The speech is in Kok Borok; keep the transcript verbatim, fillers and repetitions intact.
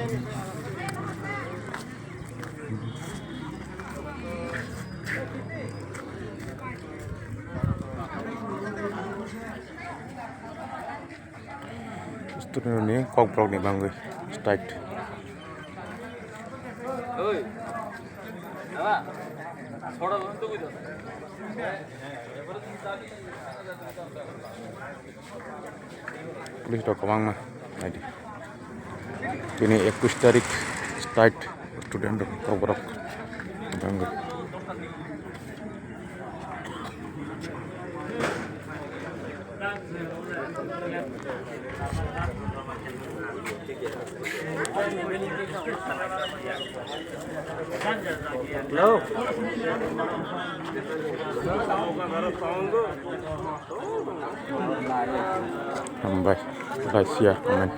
Student ni kokborok ni bangwi strike. Police rok kwbangma naidi. Tini ekush tarik strike student rok kokborok bangwi. Hello. Hambai, like, share, comment.